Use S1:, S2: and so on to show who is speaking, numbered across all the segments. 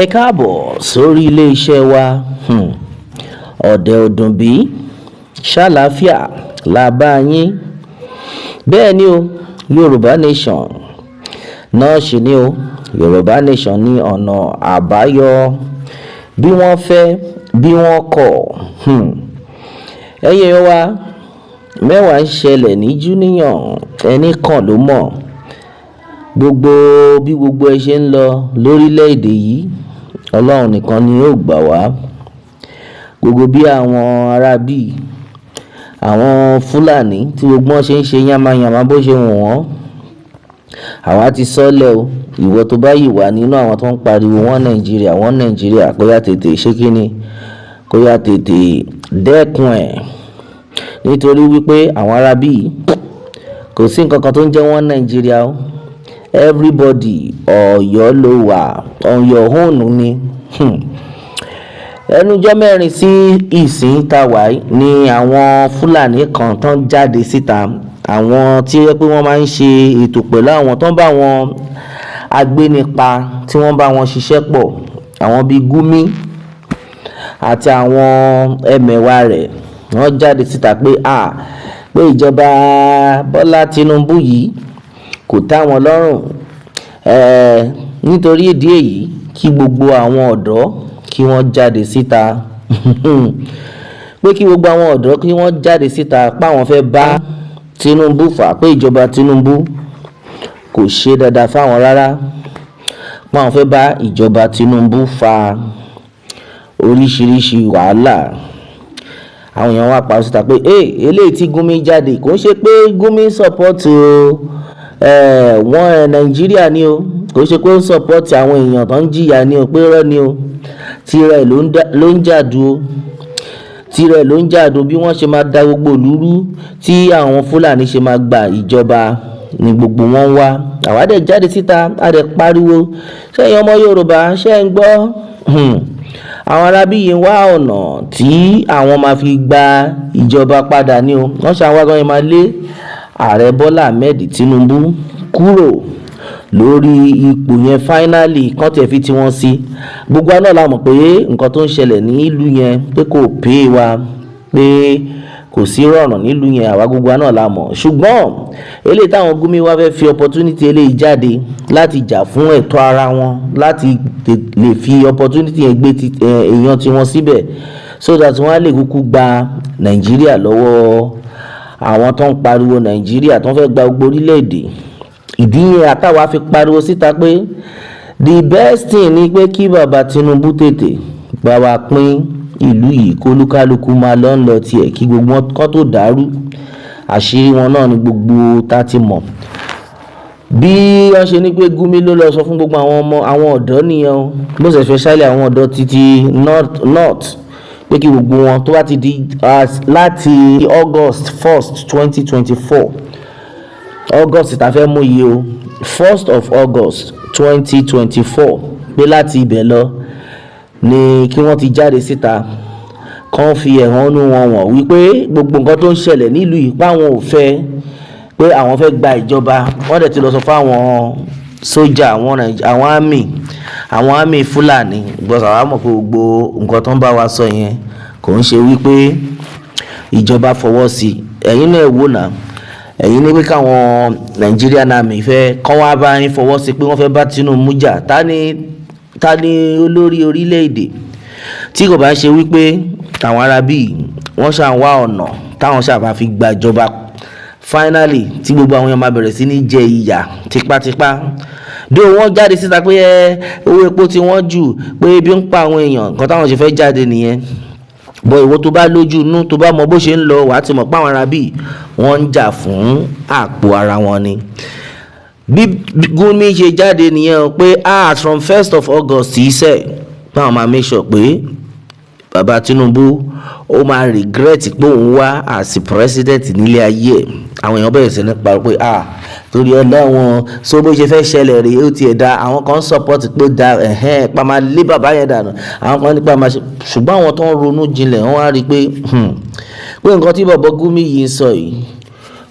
S1: Ẹ káàbọ̀ sórí iléeṣẹ́ wa. Ọ̀dẹ̀ ọdúnbí ṣàlàáfíà la bá yín. Bẹ́ẹ̀ ni o, Yorùbá Nation náà ṣì ni o. Yorùbá Nation ní ọ̀nà àbáyọ, bí wọ́n fẹ́ bí wọ́n kọ̀. Ẹ̀yin èèyàn wa, mẹ́wàá ń ṣẹlẹ̀ ní júníyàn, ẹnì kan ló mọ̀ gbogbo bí gbogbo ẹ ṣe ń lọ lórílẹ̀‐èdè yìí. Ọlọ́run nìkan ni yóò gbà wá. Gbogbo bí àwọn aráabí, àwọn Fúlàní, tí gbogbo wọn ṣe ń ṣe yánmayànmá bó ṣe wù wọ́n, àwa ti sọ́lẹ̀ o. Ìwọ tó bá yìí wà nínú àwọn tó ń pariwo wọ́n Nàìjíríà, wọ́n Nàìjíríà, kó yá tètè ṣé kí ni, kó yá tètè dẹ́kun ẹ̀, nítorí wípé àwọn aráabí, kò sí nǹkan kan tó ń jẹ́ wọ́n Nàìjíríà o. Everybody, Ọ̀yọ́ ló wà, on your own ni. Ẹnujọ́ 4 sí ìsìn tá wà ní, àwọn Fúlàní kan tán jáde síta, àwọn tí ó yẹ pé wọ́n máa ń ṣe ètò pẹ̀lú àwọn tó ń bá àwọn agbénipa, tí wọ́n bá wọn ṣiṣẹ́ pọ̀, àwọn bíi Gumi àti àwọn ẹmẹ̀wà rẹ̀, wọ́n jáde síta pé a pé ìjọba Bọ́lá Tinubu yìí kò tẹ́ àwọn lọ́rùn. Nítorí ìdí èyí, kí gbogbo àwọn ọ̀dọ́ kí wọ́n jáde síta, pé kí gbogbo àwọn ọ̀dọ́ kí wọ́n jáde síta, páwọn fẹ́ bá Tinubu fà, pé ìjọba Tinubu kò ṣe dáadáa fáwọn rárá, páwọn fẹ́ bá ìjọba Tinubu fa oríṣiríṣi wàhálà. Àwọn èèyàn wá pariwo síta pé ee, eléyìí tí Gumi jáde, kò ń ṣe pé Gumi support o wọ́n Nàìjíríà ni o, kò ṣe pé ó ń support àwọn èèyàn tó ń jìyà ni o, pé irọ́ ni o, tirẹ̀ ló ń jà dúró, tirẹ̀ ló ń jà dúró. Bí wọ́n ṣe máa da gbogbo ìlú rú, tí àwọn Fúlàní ṣe máa gba ìjọba ni gbogbo wọn ń wá. Àwa dẹ̀ jáde síta, a dẹ̀ pariwo sẹ́yìn ọmọ Yorùbá, ṣé ń gbọ́? Àwọn arábí yìí ń wá ọ̀nà tí àwọn máa fi gba ìjọba padà ní o. Wọ́n ṣe àwọn agbọ́n máa lé Ààrẹ Bọ́lá Ahmed Tinubu kúrò lórí ipò yẹn finally, kán tiẹ̀ fi tiwọn sí. Gbogbo wa náà la mọ̀ pé nǹkan tó ń ṣẹlẹ̀ nílùú yẹn, pé kò pé wa, pé kò sí rọrùn nílùú yẹn. Àwa gbogbo wa náà la mọ̀. Ṣùgbọ́n eléyìí táwọn Gumi wá fẹ́ fi opportunity eléyìí jáde láti jà fún ẹ̀tọ́ ara wọn, láti lè fi opportunity yẹn gbé èèyàn tiwọn síbẹ̀, so that wọ́n á lè kúkú gba Nàìjíríà lọ́wọ́ àwọn tó ń pariwo Nàìjíríà, tó ń fẹ́ gba gbogbo orílẹ̀-èdè. Ìdí yẹn àtàwa fi pariwo síta pé the best thing ni pé kí bàbá Tinubu tètè bá wa pín ìlú yìí, kólúkálukú máa lọ ń lọ tiẹ̀, kí gbogbo wọn kó tó dàrú. Àṣírí wọn náà ni gbogbo tá ti mọ̀. Bí wọ́n ṣe ní pé Gumi ló lọ sọ fún gbogbo àwọn ọmọ, àwọn ọ̀dọ́ nìyẹn o, most especially àwọn ọ̀dọ́ títí north, pé kí gbogbo wọn, tó bá ti di láti August 1st, 2024, August tá a fẹ́ mú yìí o, 1st of August 2024, pé láti ibẹ̀ lọ ni kí wọ́n ti jáde síta, kàn fi ẹ̀hónú wọn wọ̀n wípé gbogbo nǹkan tó ń ṣẹlẹ̀ nílùú yìí, páwọn ò fẹ́, pé àwọn fẹ́ gba ìjọba. Wọ́n dẹ̀ ti lọ sọ fáwọn sójà, àwọn army, àwọn army Fúlàní gbọ́dọ̀. Àwọn mọ̀ pé gbogbo nǹkan tó ń bá wa sọ yẹn, kò ń ṣe wípé ìjọba fọwọ́ sí i. Ẹ̀yin náà wò náà, ẹ̀yin ní pé káwọn Nigerian Army fẹ́ kán wá bá yín fọwọ́ sí pé wọ́n fẹ́ bá Tinubu jà. Ta ni olórí orílẹ̀-èdè, tí kò bá ṣe wípé àwọn arábí wọ́n ṣà ń wá ọ̀nà táwọn ṣàbá fi gbàjọba finally, tí gbogbo àwọn èèyàn máa bẹ̀rẹ̀ sí ní jẹ ìyà tipátipá? Bí wọ́n jáde síta pé ẹ owó epo tí wọ́n jù, pé ebi ń pa àwọn èèyàn, nǹkan táwọn ṣe fẹ́ jáde nìyẹn. Bọ̀ ìwọ tó bá lójú inú, tó bá mọ bó ṣe ń lọ, wàá ti mọ̀ pé àwọn arábí, wọ́n ń jà fún àpò ara wọn ni. Bí Gumi ṣe jáde nìyẹn o, pé ah, from 1st of August yìí sẹ̀, báwọn máa make sure pé bàbá Tinubu ó máa regret pé òun wá as president nílé ayé ẹ̀. Àwọn èèyàn bẹ̀rẹ̀ sí ní parọ́ pé ah, torí Ọlọ́run, so bó ṣe fẹ́ ṣẹlẹ̀ rèé, ó tiẹ̀ da. Àwọn kan support pé da, ẹ̀hẹ́n, pa máa lé bàbá yẹn dànù. Àwọn kan nípa máa ṣe. Ṣùgbọ́n àwọn tó ń ronú jinlẹ̀, wọ́n á rí i pé pé nǹkan tí bàbá Gumi yìí ń sọ yìí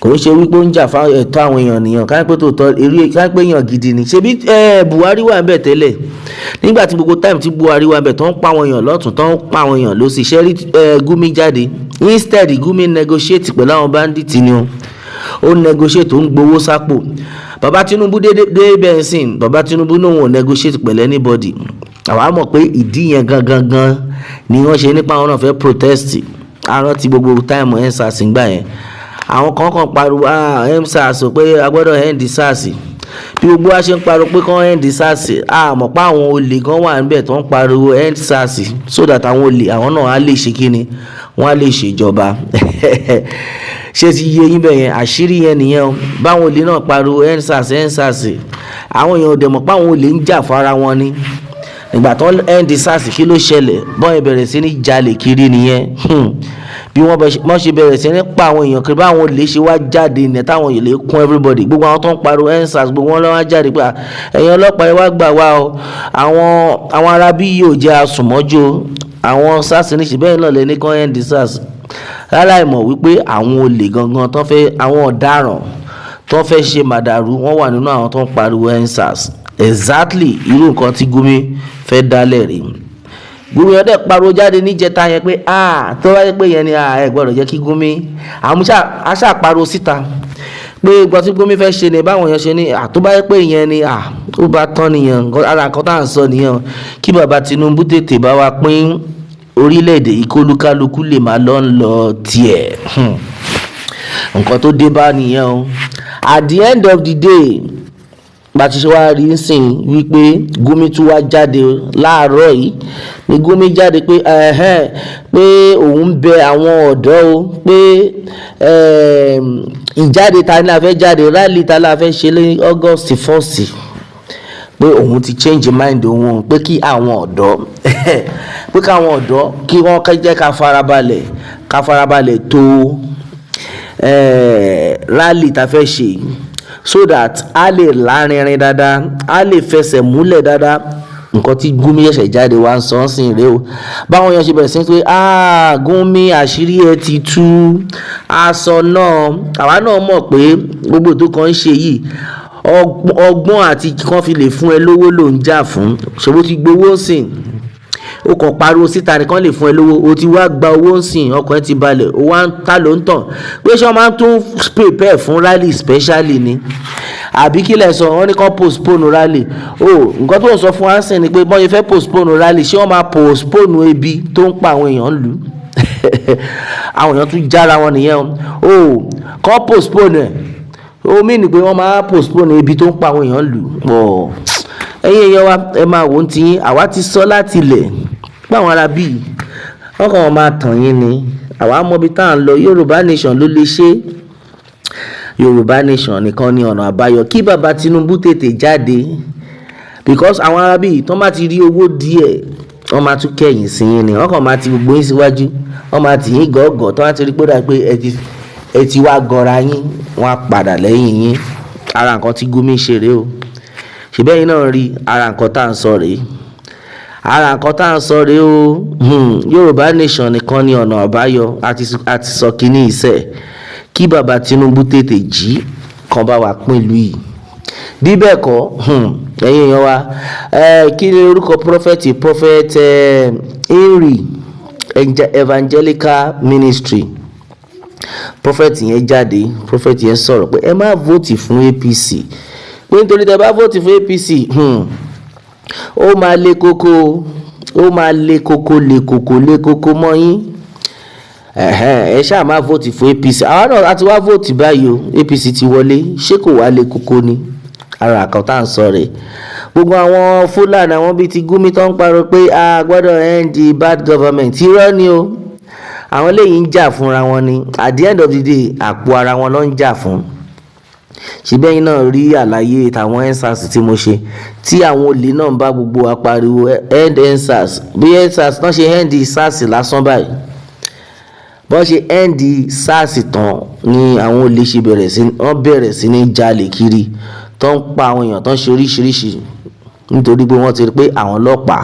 S1: kò ń ṣe pé bóyá ó Kò ń ṣe wípé ó ń jà fún ẹ̀tọ́ àwọn èèyàn nìyẹn. Ká pé tòótọ́ eré, ká pé èèyàn gidi ni. Ṣebí Buhari wà níbẹ̀ tẹ́lẹ̀? Nígbà tí gbogbo time tí Buhari wà níbẹ̀, tó ń pa àwọn èèyàn lọ́tún, tó ń pa àwọn èèyàn lósì, ṣe rí Gumi jáde? Instead, Gumi negotiate pẹ̀lú àwọn bandits ni o. Ó negotiate, ó ń gbowó sápò. Bàbá Tinubu dé dé bẹ́ẹ̀ sìn, bàbá Tinubu náà ò negotiate pẹ̀lú anybody. Àwa mọ̀ pé ìdí yẹn gangan gan ni wọ́n ṣe nípa àwọn náà fẹ́ protest. Àrùn ti gbogbo time EndSARS ń gbà yẹn, àwọn kan kan pariwo, "Ah, EndSARS," pé a gbọ́dọ̀ end SARS. Bí gbogbo wa ṣe ń pariwo pé kán end SARS, a mọ̀ pé àwọn olè gan wà níbẹ̀ tó ń pariwo end SARS, so that àwọn olè, àwọn náà á lè ṣe kíni, wọ́n á lè ṣèjọba. Ṣé ti yé yín bẹ́ẹ̀ yẹn? Àṣírí yẹn nìyẹn o. Báwọn olè náà pariwo EndSARS, EndSARS, àwọn èèyàn ò dẹ̀ mọ̀ pé àwọn olè ń jà fara wọn ni. Ìgbà tó end SARS, kí ló ṣẹlẹ̀? Bọ́n ẹ bẹ̀rẹ̀ sí ní jalè kiri nìyẹn. Bí wọ́n ṣe bẹ̀rẹ̀ sí ní pa àwọn èèyàn kiri, báwọn olè ṣe wá jáde nìyẹn, táwọn olè kún everybody. Gbogbo àwọn tó ń pariwo EndSARS, gbogbo wọn lọ́wọ́ jáde pé, "Ẹ̀yin ọlọ́pàá, ẹ wá gbà wá o, àwọn arábí yìí ò jẹ́ asùnmọ́jú àwọn SARS ní ṣe bẹ́ẹ̀ náà lè ní kán end SARS," láláì mọ̀ wípé àwọn olè gangan tó fẹ́, àwọn ọ̀daràn tó fẹ́ ṣe màdàrú, wọ́n wà nínú àwọn tó ń pariwo EndSARS. Exactly irú nǹkan tí Gumi fẹ́ dálẹ̀ rí. Gbogbo yẹn dẹ̀ pariwo jáde níjẹta yẹn pé, ah, tó bá yẹ pé yẹn ni, ah, ẹ gbọ́dọ̀ jẹ́ kí Gumi àwọn aṣáà pariwo síta pé nǹkan tí Gumi fẹ́ ṣe ni. Báwọn yẹn ṣe ní, ah, tó bá yẹ pé yẹn ni, ah, ó bá tán nìyẹn. Ara nǹkan tá à ń sọ nìyẹn, kí bàbá Tinubu tètè bá wa pín orílẹ̀-èdè yìí, kólúkálukú lè máa lọ ń lọ tiẹ̀. Nǹkan tó dé bá nìyẹn o. At the end of the day, bá ti ṣe wá rí sìn wípé Gumi tún wá jáde láàárọ̀ yìí ni. Gumi jáde pé ẹ̀hẹ́n, pé òun bẹ àwọn ọ̀dọ́ o, pé ìjáde ta ni a fẹ́ jáde, rally ta la fẹ́ ṣe ní August 1st, pé òun ti change mind òun, pé kí àwọn ọ̀dọ́, pé káwọn ọ̀dọ́ kí wọ́n jẹ́ ká farabalẹ̀ tó rally ta fẹ́ ṣe, so that a lè lárinrin dáadáa, a lè fẹsẹ̀ múlẹ̀ dáadáa. Nǹkan tí Gumi ṣẹ̀ṣẹ̀ jáde wá ń sọ ọ́ sìn rèé o. Báwọn èèyàn ṣe bẹ̀rẹ̀ sí pé, "Ah, Gumi, àṣírí ẹ ti tú." Aṣọ náà, àwa náà mọ̀ pé gbogbo ètò kan ń ṣe yìí, ọgbọ́n àti kan fi lè fún ẹ lówó ló ń jà fún. Ṣòwò ti gbowó sìn, ó kàn pariwo síta nìkan lè fún ẹ lówó. O ti wá gba owó sìn, ọkàn ẹ ti balẹ̀, o wá ń ta ló ń tàn pé ṣé wọ́n máa ń tún prepare fún rally specially ni, àbí kí lẹ̀ sọ? Wọ́n ní kán postpone rally o. Nǹkan tó ń sọ fún wa sìn ni pé bọ́n ṣe fẹ́ postpone rally, ṣé wọ́n máa postpone ebi tó ń pa àwọn èèyàn lù? Àwọn èèyàn tún jára wọn nìyẹn o. Kán postpone ẹ̀, ó mí ni pé wọ́n máa postpone ebi tó ń pa àwọn èèyàn lù ọ̀. Ẹ̀yin èèyàn wa, ẹ máa wò ó ti yín. Àwa ti sọ láti ilẹ̀ pé àwọn ará bíi wọ́n kàn máa tàn yín ni. Àwa mọ ibi tá à ń lọ. Yorùbá Nation ló lè ṣe. Yorùbá Nation nìkan ní ọ̀nà àbáyọ. Kí bàbá Tinubu tètè jáde, because àwọn ará bíi tó bá ti rí owó díẹ̀, wọ́n máa tún kẹ̀yìn sí yín ni. Wọ́n kàn máa ti gbogbo yín síwájú, wọ́n máa tì yín gọ́gọ́. Tó bá ti rí pé dà pé ẹ ti wá gọra yín, wọ́n á padà lẹ́yìn yín. Ara nǹkan tí Gumi ṣe rèé o. Ṣùgbọ́n ẹ̀yin náà rí, ara nǹkan tá à ń sọ rèé, ara nǹkan tá à ń sọ rèé o. Yorùbá Nation nìkan ní ọ̀nà àbáyọ. Àti sọ kínní ìṣe, kí bàbá Tinubu tètè jí kan bá wa pín ìlú yìí. Bí bẹ́ẹ̀ kọ́, ẹ̀yin èèyàn wa, kí ni orúkọ prophet? Prophet Henry Evangelical Ministry, prophet yẹn jáde. Prophet yẹn sọ̀rọ̀ pé ẹ má vote fún APC, pé nítorí tẹ bá vote fún APC, ó máa le koko, ó máa le koko, le koko, le koko mọ́ yín. Ẹ ṣáà má vote fún APC. Àwa náà a ti wá vote báyìí o, APC ti wọlé. Ṣé kò wá le koko ni? Ara àkàn tá à ń sọ rèé. Gbogbo àwọn Fúlàní, àwọn bíi ti Gumi tó ń pariwo pé a gbọ́dọ̀ end the bad government, irọ́ ni o. Àwọn eléyìí ń jà fúnra wọn ni. At the end of the day, àpò ara wọn ló ń jà fún. Ṣùgbọ́n ẹ̀yin náà rí àlàyé tàwọn EndSARS tí mo ṣe, tí àwọn olè náà ń bá gbogbo wa pariwo end EndSARS. Bí EndSARS náà ṣe end SARS lásán báyìí, bọ́n ṣe end SARS tán ni àwọn olè ṣe bẹ̀rẹ̀ sí, wọ́n bẹ̀rẹ̀ sí ní jalè kiri, tó ń pa àwọn èèyàn, tó ń ṣe oríṣiríṣi, nítorí pé wọ́n ti rí pé àwọn ọlọ́pàá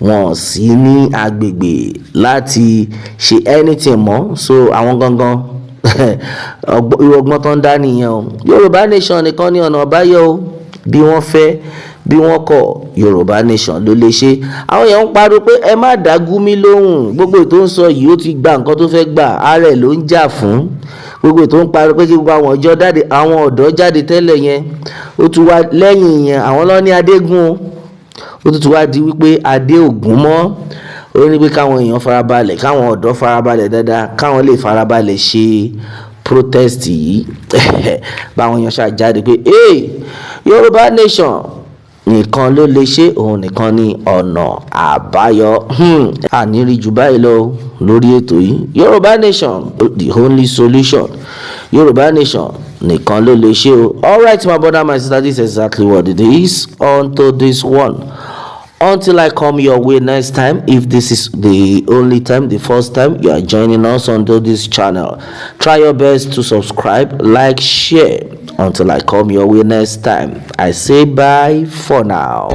S1: wọn ò sí ní agbègbè láti ṣe anything mọ́. So àwọn gangan Irú ọgbọ́n tó ń dá nìyẹn o. Yorùbá Nation nìkan ní ọ̀nà àbáyọ o. Bí wọ́n fẹ́, bí wọ́n kọ̀, Yorùbá Nation ló lè ṣe. Àwọn èèyàn ń pariwo pé ẹ má dá Gumi lóhùn, gbogbo ètò ń sọ yìí, ó ti gba nǹkan tó fẹ́ gbà, ara ẹ̀ ló ń jà fún. Gbogbo ètò ń pariwo pé kí gbogbo àwọn ọjọ́ jáde, àwọn ọ̀dọ́ jáde tẹ́lẹ̀ yẹn, ó tún wá lẹ́yìn yẹn, àwọn ló ní Adégún o. Ó tún ti wá di wípé Adé Ògún mọ́. Ó ní pé káwọn èèyàn farabalẹ̀, káwọn ọ̀dọ́ farabalẹ̀ dáadáa, káwọn lè farabalẹ̀ ṣe protest yìí. Báwọn èèyàn ṣáà jáde pé, "Hey, Yorùbá Nation nìkan ló lè ṣe, òun nìkan ní ọ̀nà àbáyọ." Àní rí jù báyìí lọ lórí ètò yìí. Yorùbá Nation, the only solution. Yorùbá Nation nìkan ló lè ṣe o. Alright, my brother, my sister, this is exactly what it is onto this one. Until I come your way next time, if this is the only time, the first time you are joining us onto this channel, try your best to subscribe, like, share. Until I come your way next time, I say bye for now.